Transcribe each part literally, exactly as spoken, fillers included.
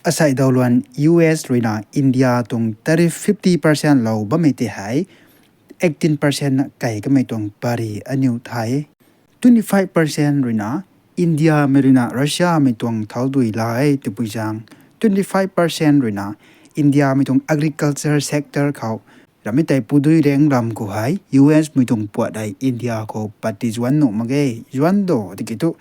Asei daw luan U S ruina India tuang tariff fifty percent lou bammei tei hei, eighteen percent na kei kamei tuang pary aniw thay. Twenty five percent ruina Indiamei ruina Russiamei tuang thaudui la e twpui zaeng, twenty five percent ruina Indiamei tuang agriculture sector khou ramei tei pudui reng ram khou hei U S mei tuang puat hei India khou pat ti zuan nuh mak ge, zuan do tiki thu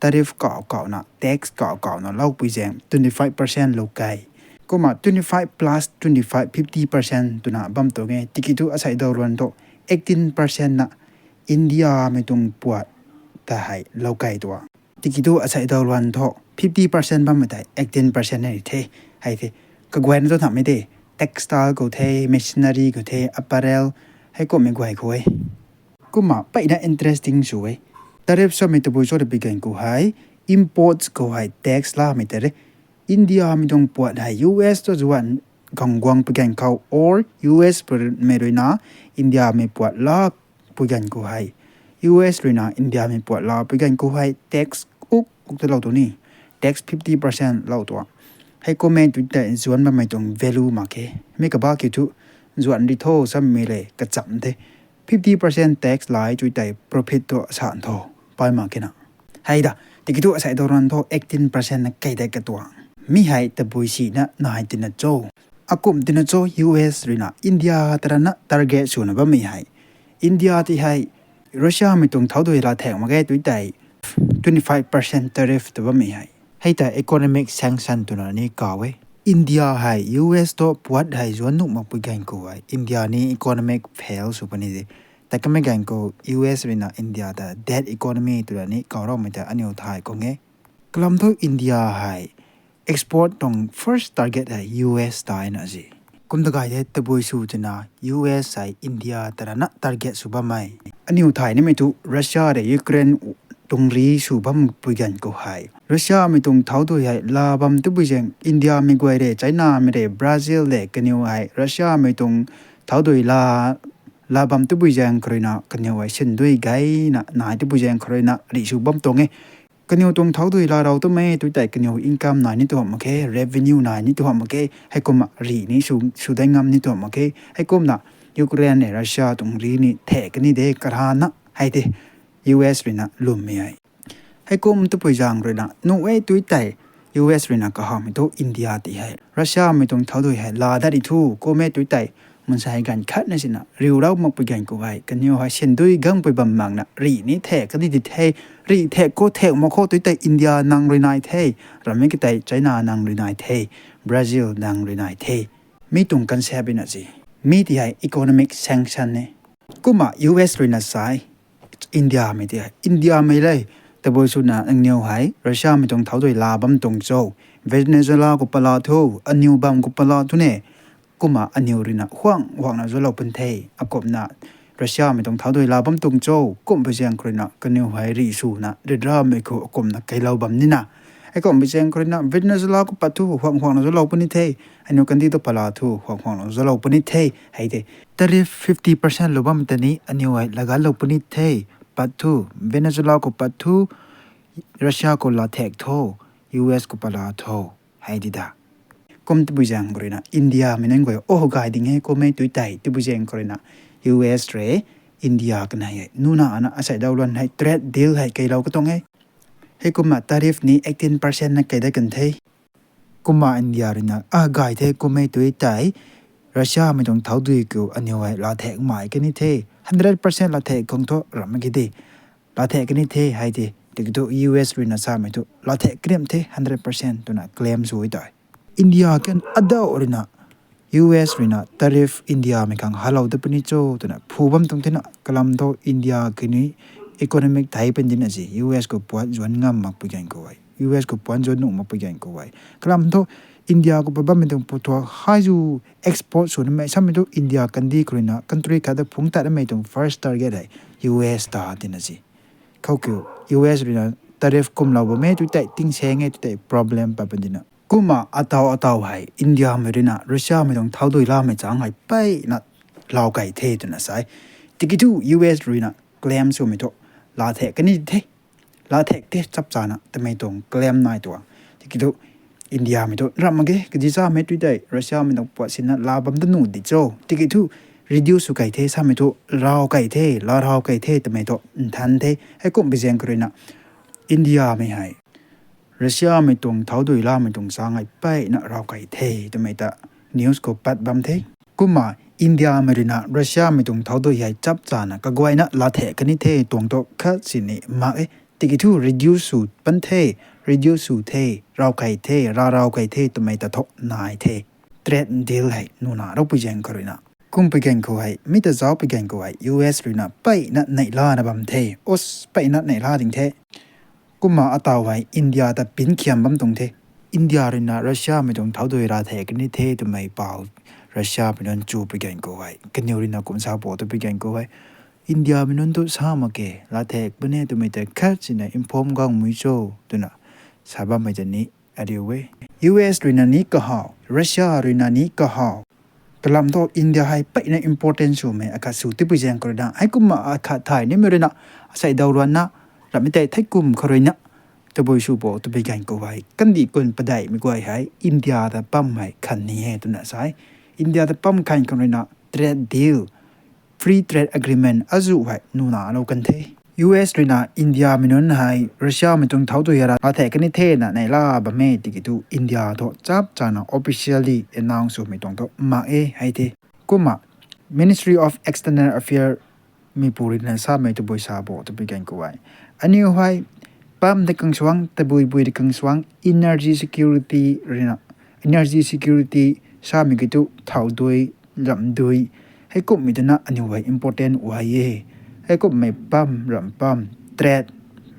tariff kauh kauhna, tax kauh kauhna loupui zaeng twenty five percent lou kei. Kumna twenty five plus twenty five, fifty percent twna bam tuang e. Tiki thu asei daw luan thu eighteen percent na Indiamei tuang puat ta hei lou kei tuang. Tiki thu asei daw luan thu fifty percent bammei tei eighteen percent na ri the. Hei the, kaguayna thu thammei de, textile khou the, machinery khou the, apparel, heikumhmei guay khou e. Kumna mpeyna interesting sw e. Tariff samei tabui cho twpui ganv khou hei, imports khou hei tax lamei tei re. Indiamei tuang puat hei U S ta zuan gang guang pui ganv khou or U S mei ruina Indiamei puat la pui ganv khou hei, U S ruina Indiamei puat la pui ganv khou hei tax uk uk ta lou tu ni, tax fifty percent lou tuang. Heikumhmei tu tei zuan bammei tuang value mak khe. Mi kaba kiu thu zuan ri tho sammei le kacham the. Fifty percent tax lai tu tei profit thu san tho, pai mak khe na. Hei da, tiki thu asei daw luan thu eighteen percent na kei de katuang. Mi hei tabui sina nai tina cho. Akumh tina cho U S ruina India tarana target swna bammei hei, India tei hei Russiamei tuang thaudui la thek mak ge tu tei twenty five percent tariff ta bammei hei. Hei tei economic sanction twna ni kaw e. India hei U S tu puat hei zuan nuh makpui ganv khou hei India ni economic fail sw puni de. Tei kamei ganv khou U S ruina India ta dead economy twna ni kaw raumei ta aniw thay khang e. Kalam thu India hei export tuang first target hei U S ta na si. Kum ta gay the tabui sw twna U S hei India tarana target sw bammei. Aniw thay nimei thu Russia de Ukraine tuang ri sw bampui ganv khou hei, Russiamei tuang thaudui hei la bam twpui zaeng Indiamei guay re, Chinamei re, Brazil de kaniw hei Russiamei tuang thaudui la, la bam twpui zaeng khou ruina kaniw hei sindui gayna nai twpui zaeng khou ruina rih sw bam tuang e. Kaniw tuang thaudui la rou twmei tu tei kaniw income nai ni tu hamh mak khe, revenue nai ni tu hamh mak khe, heikumna rih ni sw, sw dai ngam ni tu hamh mak khe. Heikumna Ukraine e Russia tuang ri ni thek kani de karana hei de U S ruina lwmmei hei. Heikum twpui zaeng ruina nuh e tu tei U S ruina kahawmei thu India tei hei Russiamei tuang thaudui hei la dat ri thu kum e tu tei mansei ganv khatna sina riu rau makpui ganv khou hei kaniw hei sindui gangpui bam makna rih ni thek kani di the, rih thek khou thek mak khou tu tei India nang rui nai the, ramei katei China nang rui nai the, Brazil nang rui nai the. Mi tuang concept na si. Mi tei hei economic sanction e. Kumna U S ruina sa e, Indiamei tei hei, Indiamei le, tabui swna nangniw hei Russiamei tuang thaudui la bam tuang cho, Venezuela khou pala thu, aniw bam khou pala thu ne. Kumna aniw ruina huang huangna zualou pun the. Akumhna Russiamei tuang thaudui la bam tuang cho, kumhpui zaeng khou ruina kaniw hei rih swna riramei khou akumhna keilou bam nina. Heikumhpui zaeng khou ruina Venezuela khou pat thu huang huangna zualou puni the. Aniw kandih tu pala thu huang huangna zualou puni the. Hei de tariff fifty percent lou bam ta ni aniw hei lagatlou puni the. Pat thu, Venezuela khou pat thu, Russia khou la thek tho, U S khou pala tho. Hei di da. Kum twpui zaeng khou ruina Indiamei nunc guay o gay ding e kum e tu tei twpui zaeng khou ruina U S re India kanei hei nuna ana asei daw luan hei trade deal hei keilou katuang e. Heikumna tariff ni eighteen percent na kei dat kan the. Kumna India ruina a gay the kum e tu tei Russiamei tuang thaudui khou aniw hei la thek mai kani the, hundred percent la thek khang thu ramei ki de. La thek kani the hei de, tiki thu U S ruina samei thu la thek krim the hundred percent twna claim sw e tei. India kan adau ruina U S ruina tariff Indiamei khang halou ta puni cho twna phu bam tuang thena kalam thu India kini economic thei pen dina si U S khou puan zuan ngam makpui ganv khou hei, U S khou puan zuan nuh makpui ganv khou hei. Kalam thu India khou pat bammei tuang puthuak hei zu export sw namei samei thu India kandih khou ruina country khat ta phungc tat namei tuang first target hei U S ta tina si. Khou kiu U S ruina tariff kumlou bam e tu tei tingsaeng e tu tei problem pat pen dina. Kumna atau atau hei Indiamei ruina Russiamei tuang thaudui lamei chang hei mpeyna lau kei the twna sa e. Tiki thu U S ruina claim swmei thu la thek kani the. La thek the chapchana twmei tuang claim nai tuang. Tiki thu Indiamei thu ramh mak ge, kazi samei tu tei Russiamei tuang puat sinna la bam da nuh di cho. Tiki thu reduce sw kai the, samei thu raw kai the, la raw kai the twmei thu nthan the. Heikumhbi zaeng khou ruina Indiamei hei Russiamei tuang thau dui lamei tuang sang hei peyna raw kai the twmei ta news khou pat bam the. Kumna Indiamei ruina Russiamei tuang thau dui hei chap chana kaguayna la the kani the tuang thu khat sini mak e. Tiki thu reduce sw pan the, reduce sw the, raw kai the, ra raw kai the twmei ta thu nai the. Trade deal hei nuna rau pui zaeng khou ruina. Kum pui gan khou hei, mi ta zauc pui gan khou hei, U S ruina peyna neih lana bam the. Os, peyna neih la ding the. Kumna ataw hei India ta pinkhiam bam tuang the. India ruina Russiamei tuang thau dui ra the kani the twmei pau Russiamei nunc chu pui gan khou hei, kaniw ruina kum sa po tu pui gan khou hei, Indiamei nunc tu sa mak ke, la thek bane twmei ta khat sina inform gang mui cho twna sa bammei ta ni ariu e. U S ruina ni kahaw, Russia ruina ni kahaw. Kalam thu India hei peyna important swmei akhat sw tipui zaeng khou ruina, heikumna akhat thay nimei ruina, asei daw ruanna, ramhmei tei theikum khou ruina, tabui sw po twpui gan khou hei, kandih kun padeihmei guay hei India ta pam hei khan ni e twna sa e. India ta pam khan khou ruina trade deal, free trade agreement azuh hei nuna lou kan the. U S ruina Indiamei nunc hei Russiamei tuang thau dui ra la the kani thena neih la bam e tiki thu India thu chap chana officially announce swmei tuang thu mak e hei the. Kumna Ministry of External Affairs mipu ruina samei tabui sa bo twpui gan khou hei, aniu hei pam de kang suang, tabui bui de kang suang, energy security ruina, energy security samei ki thu thau dui, ram dui, heikumhmei twna aniu hei important uai e. Heikumhmei pam, ram pam, trade,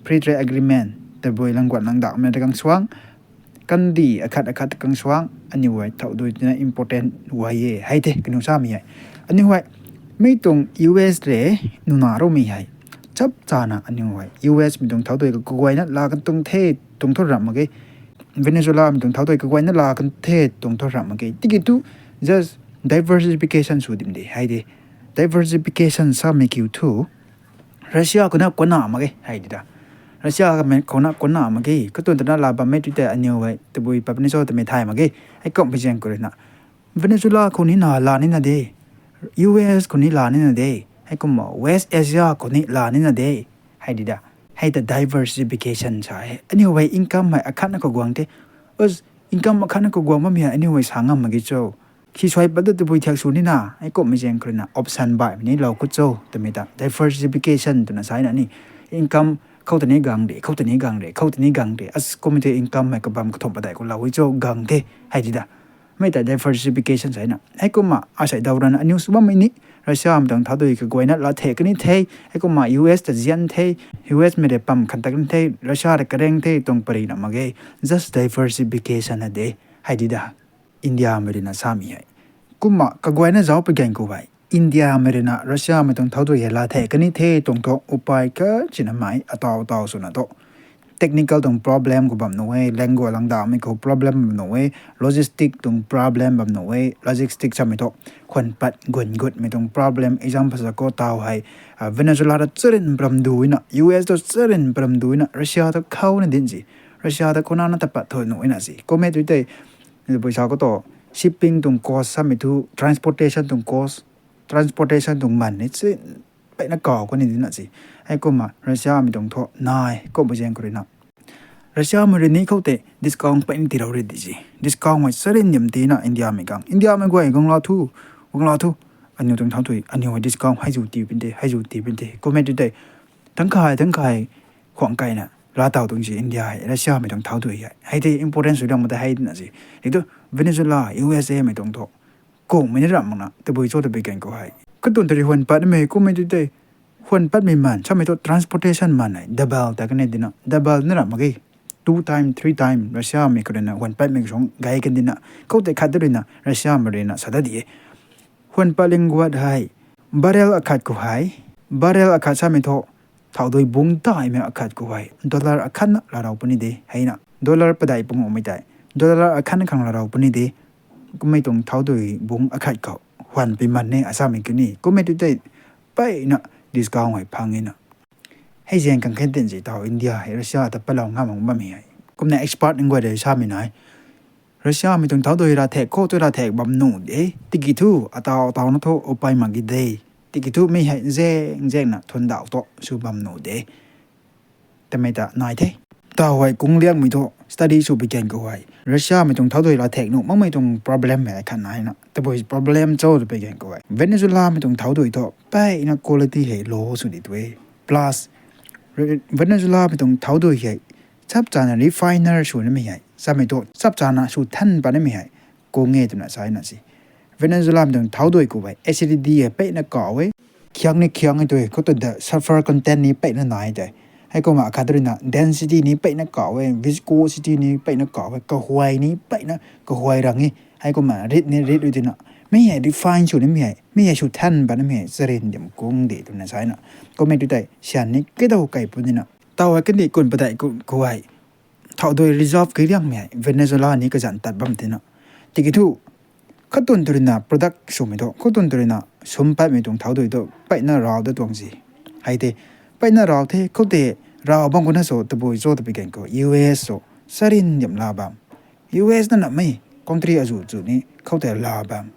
free trade agreement, tabui langguan langdakmei de kang suang, kandih akhat akhat kang suang, aniu hei thau dui twna important uai e hei the kaniw samei hei. Aniu hei, mi tuang U S le nuna roumei hei, chap chana aniu hei U S mei tuang thau dui kaguayna la kan tuang the tuang thu ramh mak ge. Venezuelamei tuang thau dui kaguayna la kan the tuang thu ramh mak ge. Tiki thu just diversification sw dim de hei de. Diversification samei kiu thu Russia khou na kuna mak ge hei di ta. Russia khou na kuna mak ge. Katuang twna la bammei tu tei aniu hei tabui papni cho twmei thay mak ge. Heikumhbi zaeng khou ruina Venezuela khou ni na la nina de, U S khou ni la nina de, heikumna West Asia khou ni la nina de hei di ta. Hei ta diversification sa e. Aniu hei income hei akhatna khou guang the. Us, income akhatna khou guang bammei hei aniu hei sa ngam mak ge cho. Khi suai pat ta tabui thiak sw nina, heikumhmei zaeng khou ruina option baihmei ni lou khou cho twmei ta diversification twna sa na ni. Income khou ta ni gang de, khou ta ni gang de, khou ta ni gang de, as kumhmei tei income hei kabam kathumh padeih khou lou e cho gang the hei di ta. Mei ta diversification sa na. Heikumna asei daw ruanna aniu sw bammei ni Russiamei tuang thau dui kaguayna la the kani the. Heikumna U S ta zian the. U S mei rui pam khan ta kan the, Russia rui kareng the tuang pary na mak ge. Just diversification na de hei di ta. Indiamei ruina samei hei. Kumna kaguayna zauc pui gan khou hei, Indiamei ruina Russiamei tuang thau dui hei la the kani the tuang thu upai khat sina mei ataw ataw swna thu technical tuang problem khou bam nuh e, language langdakmei khou problem bam nuh e, logistic tuang problem bam nuh e, logistic samei thu khwan pat gun gutmei tuang problem, example sa khou taw hei, Venezuela ta charin param duina, U S ta charin param duina, Russia ta khou na dinc si, Russia ta khou na na ta pat thu nuh na si. Kumhmei tu tei, pui sa khou thu, shipping tuang cost samei thu, transportation tuang cost, transportation tuang man ni si, peyna kaw khou ni dina si. Heikumna Russiamei tuang thu nai kumhmei zaeng khou ruina, Russiamei rui ni khou tei discount peyna tirou ri di si. Discount hei charin dim tina Indiamei gang, Indiamei guay guang la thu, guang la thu, aniu tuang thau dui, aniu hei discount hei zu tii pin de, hei zu tii pin de. Kumhmei tu tei, tangkhai tangkhai khwang kaina la taw tuang si India hei Russiamei tuang thau dui hei. Hei tei important sw dang ma ta hei dina si. Hei tu Venezuela, U S A mei tuang thu kungmei ni ramh makna tabui cho twpui gan khou hei, katuang tari hwan patmei kumhmei tu tei, hwan patmei man samei thu transportation man hei double ta kan e dina, double ni ramh mak ge. Two time, three time Russiamei khou ruina hwan patmei suang gay kan dina, khou tei khat ruina Russiamei ruina sa ta di e. Hwan pat ling guat hei, barrel akhat khou hei, barrel akhat samei thu thau dui bungc daihmei akhat khou hei dollar akhatna larou puni de heina, dollar padeih panguhmei tei dollar akhatna khang larou puni de. Kumhmei tuang thau dui bungc akhat khou hwan pui man e asamei kuni. Kumhmei tu tei peyna discount hei phang e na. Hei zaeng khang khen tin si taw India hei Russia ta palou ngam mak bammei hei. Kumna expert nunc guay rui samei nai. Russia mei tuang thau dui ra thek khou tu ra thek bam nuh de. Tiki thu, atau atau na thu upai mak gi de. Tiki thu mi hei zeng zeng na thun dau tu sw bam nuh de. Tamei ta nai the. Tau hei kung liangmei thu study sw pi gan khou hei, Russia mei tuang thau dui ra thek nuh makmei tuang problem hei khat nai na. Tabui problem cho tu pi gan khou hei, Venezuela mei tuang thau dui thu peyna quality hei low sw di tu e. Plus, Re-, Venezuela mei tuang thau dui hei chap chana refiner sw na mi hei, samei thu chap chana sw than pa na mi hei, kung e twna sa na si. Venezuela mei tuang thau dui khou hei acidity hei peyna kau e. Khiang ni khiang e tu e, khou tu da sulfur content ni peyna nai tei. Heikumna khat rui na density ni peyna kau e, viscosity ni peyna kau e, kahuay ni peyna kahuay rang e. Heikumna rit ni rit rui tina, mi hei refine sw ni mi hei, mi hei sw than pa na mi hei, charin dim kung de twna sa na. Kummei tu tei, sian ni kei dau kai pu ni na. Tau hei kandih kun padeih khou hei, thau dui reserve kei liangmei hei Venezuela ni kazanc tat bam tina. Tiki thu, khou tun tu rui na product swmei thu, khou tun tu rui na sum patmei tuang thau dui thu peyna rau da tuang si. Hei tei, peyna rau the, khou tei rau bam khou na so, tabui cho ta pi gan khou, U S so, charin dim la bam. U S na namei, country azu zu ni, khou tei la bam.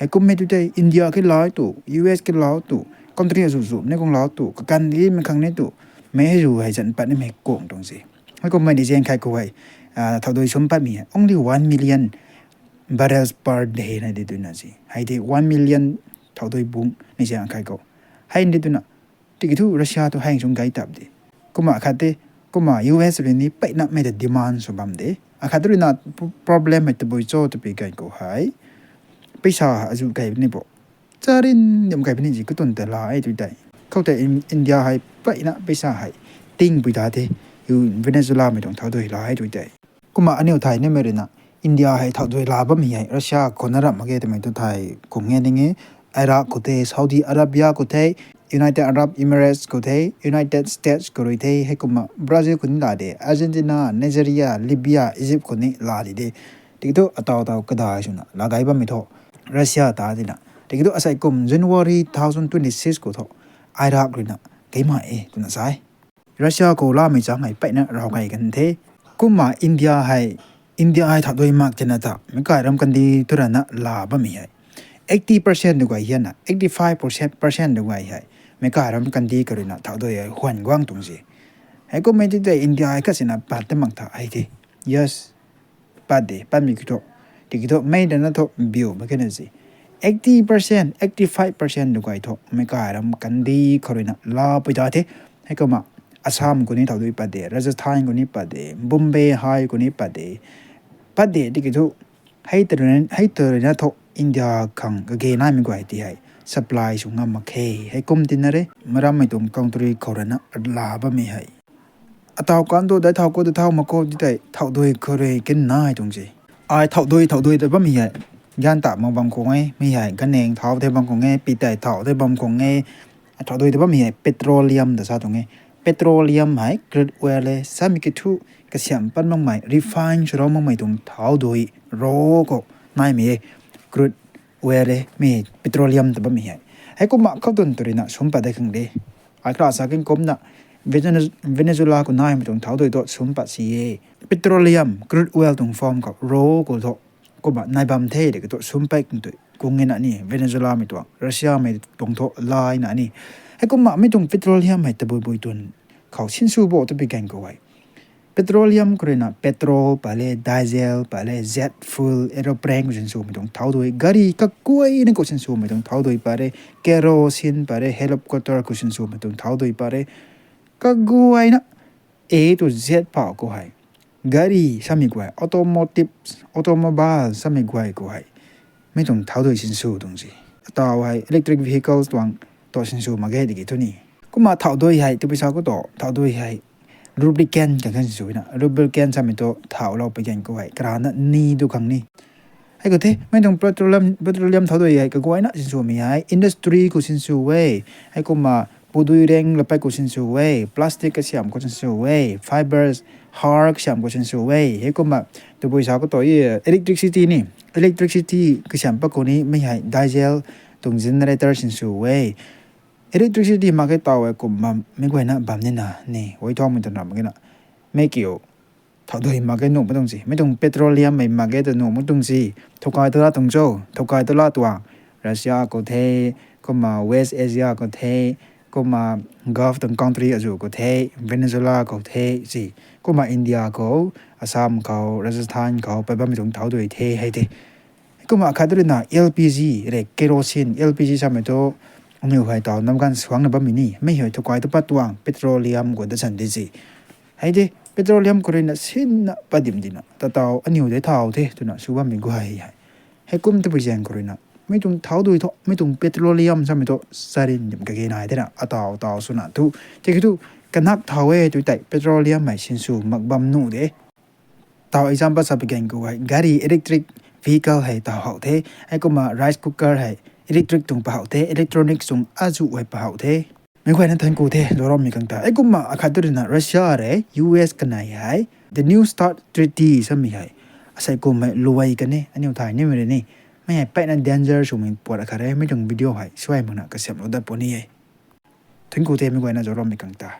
Hei kummei tu tei, India khe lau tu, U S khe lau tu, country azu zu ni kung lau tu, kakan di mei khang ni tu, mei hei zu hei zanc pat ni mei kung tuang si. Hei kummei ni zaeng khai khou hei, ah, thau dui sum patmei hei, only one million barrels per day na di tu na si. Hei tei one million thau dui bung ni zaeng khai khou. Hei di tu na, tiki thu Russia tu hei sung gai tap di. Kumna khat tei, kumna U S rui ni peyna mei ta demand sw bam de. Akhat rui na p-, problem hei tabui cho ta pi gan khou hei, peisa azu kai ni bo. Charin dim kai ni zi khou tun ta la e tu tei. Khou tei In-, India hei peyna peisa hei ting pui ta the. U Venezuela mei tuang thau dui la e tu tei. Kumna aniu thai nimei rui na, India hei thau dui la bammei hei Russia khou na ramh mak ge twmei tu thai kung e ning e. Iraq khou the, Saudi Arabia khou the, United Arab Emirates khou the, United States khou rui the, heikumna Brazil khou ni la de, Argentina, Nigeria, Libya, Egypt khou ni la di de. Tiki thu atau atau kadai swna la gai bammei thu Russia ta tina. Tiki thu asei kum January two thousand twenty-six khou thu Iraq rui na keimei e twna sa e. Russia khou lamei chang hei peyna rau kai kan the. Kumna India hei, India hei thau dui mak tina ta, meic kai ram kandi tu rana la bammei hei eighty percent tu guay hian na, eighty five percent, percent tu guay hei meic kai ram kandi khou rui na thau dui hei huan guang tuang si. Hei kummei ti tei India hei khat sina pat ta mak tha hei the. Yes, pat de, patmei kiu thu. Tiki thu mei rana thu biu mak khe na si. Eighty percent, eighty five percent tu guay thu meic kai ram kandi khou rui na la pui ta the. Heikumna Assam khou ni thau dui pat de, Rajasthan khou ni pat de, Bombay hei khou ni pat de. Pat de tiki thu, hei tu rui na thu India khang kage naimei guay ti hei supply sw ngam mak khe. Hei kum tina re, marammei tuang country khou rana la bammei hei. Atau kan tu dai thau khou tu thau mak khou ti tei thau dui khou rui kin nai tuang si. Ai thau dui, thau dui ta bammei hei, gan ta mak bam khou e, mi hei ganeng thau the bam khou e, pi tei thau the bam khou e. Thau dui ta bammei hei petroleum ta sa tuang e. Petroleum hei crude oil e, samei kiu thu kasiam pat makmei, refine sw rau makmei tuang thau dui ro khou naimei e, crude oil e, mi petroleum ta bammei hei. Heikumna khou tun tu rui na sum pat de khang de. Ai kra sa kin kumna Venez-, Venezuela khou naimei tuang thau dui tu sum pat si e. Petroleum, crude oil tuang form khou ro khou thu kumna nai bam the de khou thu sum pat kung tu kung e na ni, Venezuela mei tuang, Russia mei tuang thu lai na ni. Heikumna mi tuang petroleum hei tabui bui tun khou sinsw bo tu pi gan khou hei. Petroleum khou rui na petrol pat le, diesel pat le, jet fuel, aeroplane khou sinswmei tuang thau dui, gari kaguayna khou sinswmei tuang thau dui pat re, kerosene pat re, helicopter khou sinswmei tuang thau dui pat re, kaguayna A to Z phau khou hei. Gari samei guay, automotive, automobile samei guay khou hei, mi tuang thau dui sinsw tuang si. Atau hei electric vehicles tuang tu sinsw mak ge tiki thu ni. Kumna thau dui hei, tabui sa khou tu, thau dui hei lubricant khang sinsw na. Lubricant samei tu thaulou pi gan khou hei, karana ni tu khang ni. Hei khou the, mi tuang petroleum, petroleum thau dui hei kaguayna sinswmei hei industry khou sinsw e. Heikumna pudui reng lapat khou sinsw e, plastic kasiam khou sinsw e, fibers, har kasiam khou sinsw e. Heikumna tabui sa khou tu, electricity ni, electricity kasiam pat khou ni mi hei diesel tuang generator sinsw e. Electricity mak khe tau e kumna mi guayna bam ni na ni, ui thuangmei tuang ram khe na. Mi kiu Thau dui mak ge nuh mak tuang si. Mi tuang petroleum mei mak ge tu nuh mak tuang si. Thukai tu la tuang cho. Thukai tu la tuang. Russia khou the, kumna West Asia khou the, kumna Gulf tuang country azuh khou the, Venezuela khou the si. Kumna India khou, Assam khou, Rajasthan khou, pat bammei tuang thau dui the hei the. Kumna akhat ruina L P G re, kerosene, L P G samei thu, aniu hei tau nam ganv suangna bammei ni, mei hei thukai tu pat tuang, petroleum khou da san di si. Hei de, petroleum khou ruina sinna padim dina, ta tau aniu de thau the, twna sw bammei guay hei. Heikum tabui zaeng khou ruina, mi tuang thau dui thu, mi tuang petroleum samei thu, sarin dim kage nai de na, atau, tau swna thu. Tiki thu, kanak thau e, tu tei, petroleum hei sinsw mak bam nuh de. Tau example sa pui gan khou hei, gari electric vehicle hei tau how the, heikumna rice cooker hei electric tuang pahow the, electronics tuang azuh hei pahow the. Mi guayna thank you the, zauc rammei khang ta. Heikumna akhat tu ruina Russia re, U S kanei hei, the New START Treaty samei hei. Asei kum hei luai kan e, aniu thay nimei rui ni. Mi hei peyna danger swmei puat akhat re, mi tuang video hei, suai makna kasiamhlou dat puni e. Thank you the, mi guayna zauc rammei khang ta.